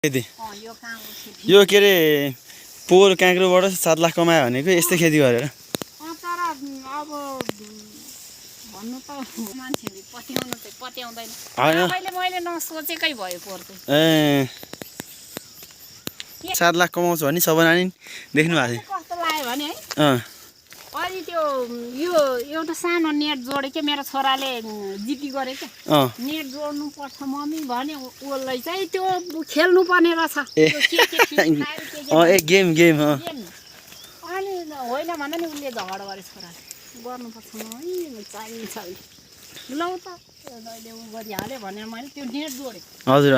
खेती यो के अरे पोहोर काँक्रोबाट 7 लाख कमायो भनेको यस्तै खेती गरेर तर अब भन्नु त मान्छेले पत्याउनु चाहिँ पत्याउँदैन अहिले मैले नसोचेकै भयो पोहोर चाहिँ 7 लाख कमाउँछ भने सपना नि देख्नु भएको थियो कस्तो लाग्यो भने है अनि त्यो यो एउटा सानो नेट जोडे के मेरो छोराले जिटी गरे के नेट जोड्नु पर्छ मम्मी भने उसलाई चाहिँ त्यो खेल्नु पर्ने रहेछ गेम अनि होइन भने नि उसले झगडा गरे छोराले गर्नुपर्छ है चाहिन्छ लौ त अहिले उ गरिहाल्यो भनेर मैले त्यो नेट जोडेँ हजुर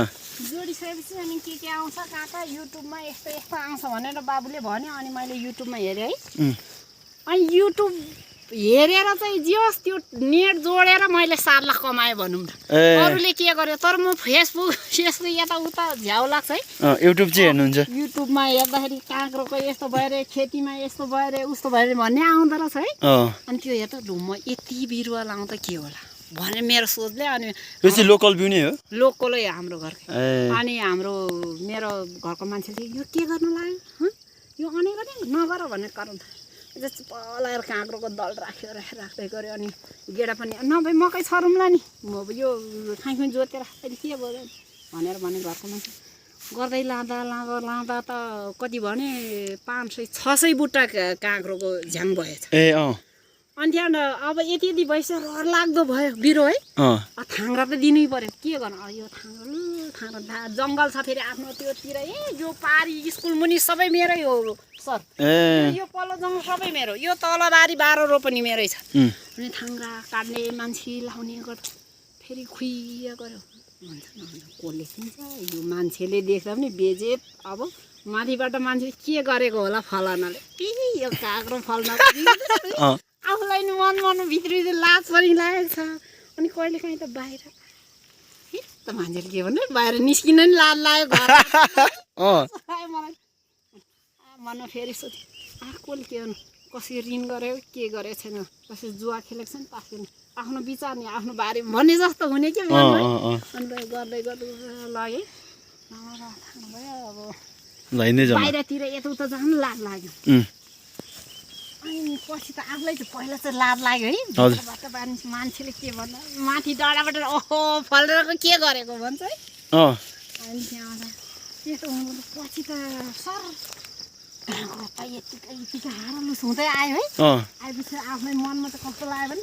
जोडिसकेपछि अनि के आउँछ कहाँ युट्युबमा यस्तो यस्तो आउँछ भनेर बाबुले भन्यो अनि मैले युट्युबमा हेरेँ है अनि युट्युब हेरेर चाहिँ जे होस् त्यो नेट जोडेर मैले 7 लाख कमाएँ भनौँ न अरूले के गर्यो तर म फेसबुक यताउता झ्याउ लाग्छ है युट्युब चाहिँ हेर्नुहुन्छ युट्युबमा हेर्दाखेरि काँक्रोको यस्तो भएर खेतीमा यस्तो भएर उस्तो भएर भन्ने आउँदो रहेछ है अनि त्यो हेर्दा म यति बिरुवा लाउँदा के होला भने मेरो सोचले अनि लोकल बिउ नै हो लोकलै हाम्रो घरकै अनि मेरो घरको मान्छेले यो के गर्नु लाग्यो यो अनेक नगर भन्ने कारण पलाएर काँक्रोको दल राख्दै गऱ्यो अनि गेडा पनि नभए मकै छरौँला नि म यो खाइखुइ जोतेर अहिले के भयो भनेर भने घरको मान्छे गर्दै लाँदा त कति भने 500-600 बुट्टा काँक्रोको झ्याङ भएछ अनि त्यहाँ अब यति भइसक्यो रहर लाग्दो भयो बिरो है थाङ्रा त दिनै पर्यो के गर्नु यो थाङ्रा जङ्गल छ फेरि आफ्नो त्योतिर यो पारी स्कुल मुनि सबै मेरै हो सर यो पल्लो जङ्गल सबै मेरो यो तलबारी 12 रोपनी मेरै छ अनि थाङ्रा काट्ने मान्छे लाउने गर्छ फेरि खुइया गर्यो कसले किन्छ यो मान्छेले देख्दा पनि बेजेत अब माथिबाट मान्छे के गरेको होला फलानाले यो काँक्रो फल्न आफूलाई नि मन भित्री लाज पनि लागेको छ अनि कहिले काहीँ त बाहिर त मान्छेले के भन्नु बाहिर निस्किन नि लाज लाग्यो मलाई मन फेरि सोधेँ कसले के गर्नु कसरी ऋण गर्यो के गरेको छैन कसरी जुवा खेलेको छ नि पास आफ्नो विचार नि आफ्नो बारे भन्ने जस्तो हुने के अनि गर्दै लगेँ अब बाहिरतिर यताउता जानु लाज लाग्यो अनि पछि त आफूलाई चाहिँ पहिला चाहिँ लाज लाग्यो है मान्छेले के भन्दा माथि डाँडाबाट ओहो फलेर के गरेको भन्छ है अनि त्यहाँ त्यसो हुनु पछि त सर यतिका हारलुस हुँदै आयो है आएपछि आफ्नै मनमा त कस्तो लाग्यो भने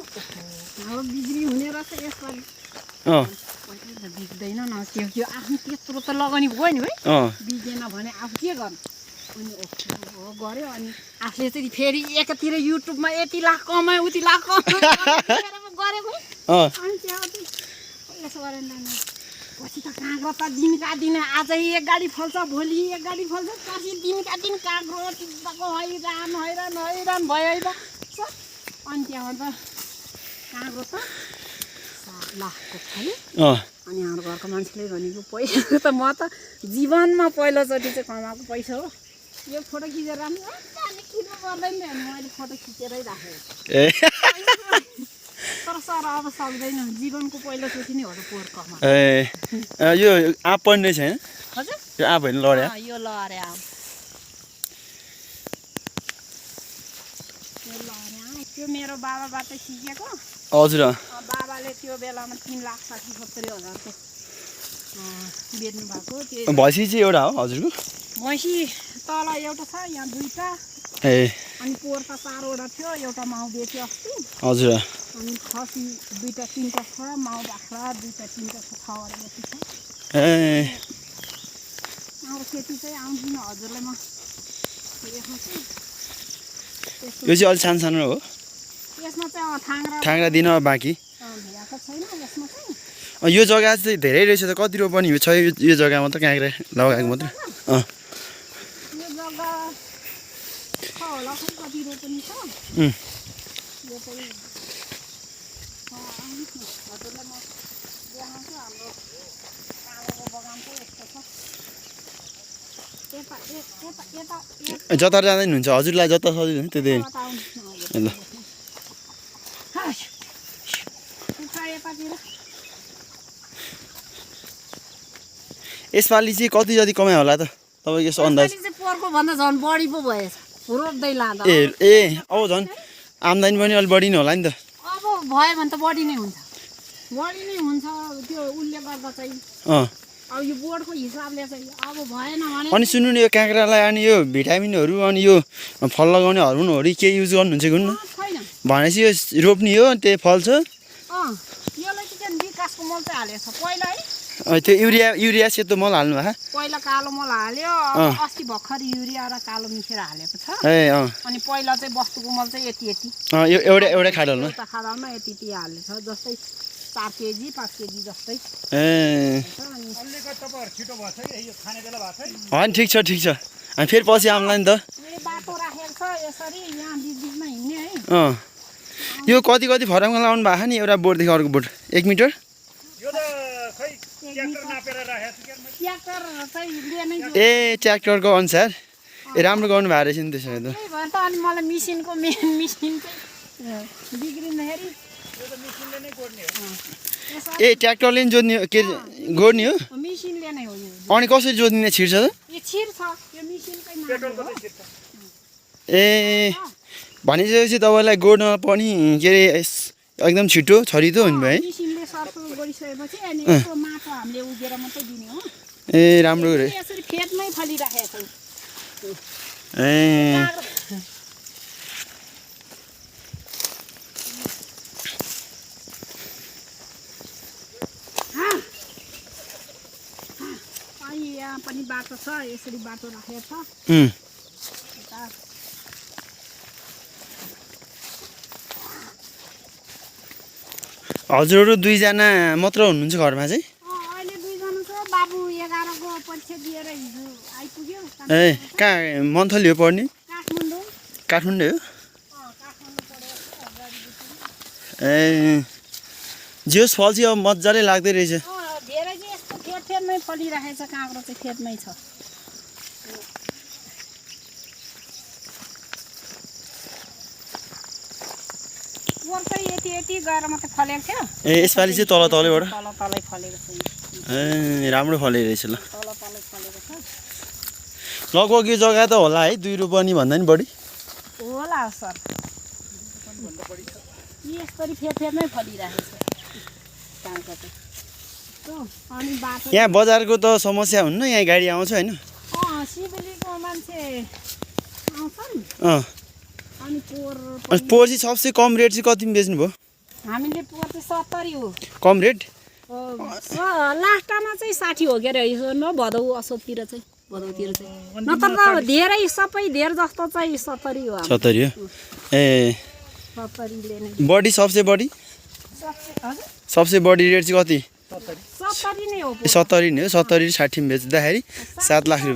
अब बिक्री हुने रहेछ यसपालि पहिला त बिग्दैन न त्यो आफ्नो त्यत्रो त लगानी गयो नि है बिग्दैन भने आफू के गर्नु अनि गऱ्यो अनि आफूले चाहिँ फेरि एकातिर युट्युबमा यति लाख कमायो उति लाख गरेको अनि त्यहाँ यसो गरेर पछि त काँक्रो त दिनका दिन आज एक गाडी फल्छ भोलि एक गाडी फल्छ पछि दिनका दिन काँक्रो टिप्दाको हैरान भयो है त अनि त्यहाँ त काँक्रो त 7 लाखको फल्यो अनि हाम्रो घरको मान्छेले भनेको पैसा त म त जीवनमा पहिलोचोटि चाहिँ कमाएको पैसा हो यो फोटो खिचेर किन्नु पर्दैन मैले फोटो खिचेरै राखेको तर सर अब सक्दैन जीवनको पहिलोचोटि नै हो त पोहोर कमा यो आँप पर्ने छैन हजुर यो आँप होइन लड्या यो लड्या त्यो मेरो बाबाबाट सिकेको हजुर बाबाले त्यो बेलामा 3,60,70,000 बेच्नु भएको त्यो भैँसी चाहिँ एउटा हो हजुरको भैँसी तल एउटा छ यहाँ 2टा अनि पोहोर त 4वटा थियो एउटा माउ बेच्यो अस्ति हजुर अनि खसी 2-3टा छ माउ बाख्रा 2-3टा छ 6वटा जति छ हाम्रो खेती चाहिँ आउँदैन हजुरलाई म देखाउँछु यो चाहिँ अलि सानो हो यसमा चाहिँ थाङ्रा दिन बाँकी भ्याएको छैन यसमा चाहिँ यो जग्गा चाहिँ धेरै रहेछ त कति रोपनी छ यो जग्गामा त काँक्रा लगाएको मात्रै यो जग्गा छ होला खै कति रोपनी छ यो चाहिँ हजुरलाई म देखाउँछु हाम्रो काँक्रोको बगान चाहिँ यस्तो छ जता जाँदै हुन्छ हजुरलाई जता सजिलो हुन्छ त्यतै ल यसपालि चाहिँ कति जति कमायो होला त तपाईँको यसो अन्दाज? यसपालि चाहिँ पोहोरको भन्दा झन् बढी पो भएछ रोप्दै लाँदा। ए अब झन् आम्दानी पनि अलिक बढी नै होला नि त। अब भयो भने त बढी नै हुन्छ त्यो उसले गर्दा चाहिँ। अब यो बोर्डको हिसाबले चाहिँ अब भएन भने। अनि सुन्नु नि यो काँक्रालाई अनि यो भिटामिनहरू अनि यो फल लगाउने हर्मोनहरू के युज गर्नुहुन्छ कि हुन्न? छैन भनेपछि यो रोप्ने हो त्यही फल्छ। यसलाई चाहिँ विकासको मल चाहिँ हालेको छ पहिला है। त्यो युरिया सेतो मल हाल्नु भए? पहिला कालो मल हाल्यो अस्ति भर्खर युरिया र कालो मिसेर हालेको छ। अनि पहिला चाहिँ बस्तुको मल चाहिँ यति यो एउटा खाडलमा यति हालेको छ जस्तै 4 केजी 5 केजी जस्तै। होइन ठिक छ अनि फेरि पछि आउँला नि त। बाटो राखेको छ यसरी यहाँ बिचमा हिँड्ने है। यो कति फरममा लाउनु भएको नि एउटा बोर्डदेखि अर्को बोर्ड 1 मिटर? ए ट्र्याक्टरको अनुसार राम्रो गर्नु भएको रहेछ नि त्यसो भए त। अनि मलाई मिसिन चाहिँ बिग्रिँदाखेरि ए ट्र्याक्टरले नि जोड्ने के गोड्ने हो? मिसिनले नै हो यो। अनि कसरी जोड्ने छिर्छ त? यो छिर्छ यो मिसिनकै नाम हो। ए भनेपछि तपाईँलाई गोड्न पनि के अरे एकदम छिटो छरितो हुने भयो है? मिसिनले सर्कल गरिसकेपछि अनि यसको माटो हामीले उगेर मात्रै दिने हो। ए राम्रो रे। यसरी फेदमै फलिराखेको छ। ए यहाँ पनि बाटो छ यसरी बाटो राखेको छ। हजुरहरू 2 जना मात्र हुनुहुन्छ घरमा चाहिँ? अहिले 2 जना छ। बाबु 11 को परीक्षा दिएर हिजो आइपुग्यो। ए कहाँ मन्थली हो पढ्ने? काठमाडौँ। काठमाडौँ हो? काठमाडौँ पढेको छ। ए जियोस् फल चाहिँ अब मजाले लाग्दै रहेछ। धेरै चाहिँ यस्तो फेदमै फलिराखेको छ। काँक्रो चाहिँ फेदमै छ। पोहोर चाहिँ यति गएर मात्रै फलेको थियो। ए यसपालि चाहिँ तलैबाट तलै फलेको छ। ए राम्रो फले रहेछ ल। तलै फलेको छ। लगभग यो जग्गा त होला है 2 रोपनी भन्दा नि बढी होला सर। यसरी फेदमै फलिरहेको छ काँक्रो चाहिँ। अनि बाटो यहाँ बजारको त समस्या हुन्न यहाँ गाडी आउँछ होइन? सिभिलीको मान्छे आउँछन्। अनि पोहोर चाहिँ सबसे कम रेट चाहिँ कतिमा बेच्नु भयो? हामीले पोहोर चाहिँ 70 हो कम रेट। लास्टमा चाहिँ 60 हो के अरे न भदौ असोजतिर चाहिँ नत्र त धेरै सबै धेर जस्तो चाहिँ 70 हो। 70 हो। ए 70 ले नै बडी सबसे बडी रेट चाहिँ कति? 70 नै हो। 70 नै हो। 70 60 बेच्दाखेरि 7 लाख रुपियाँ।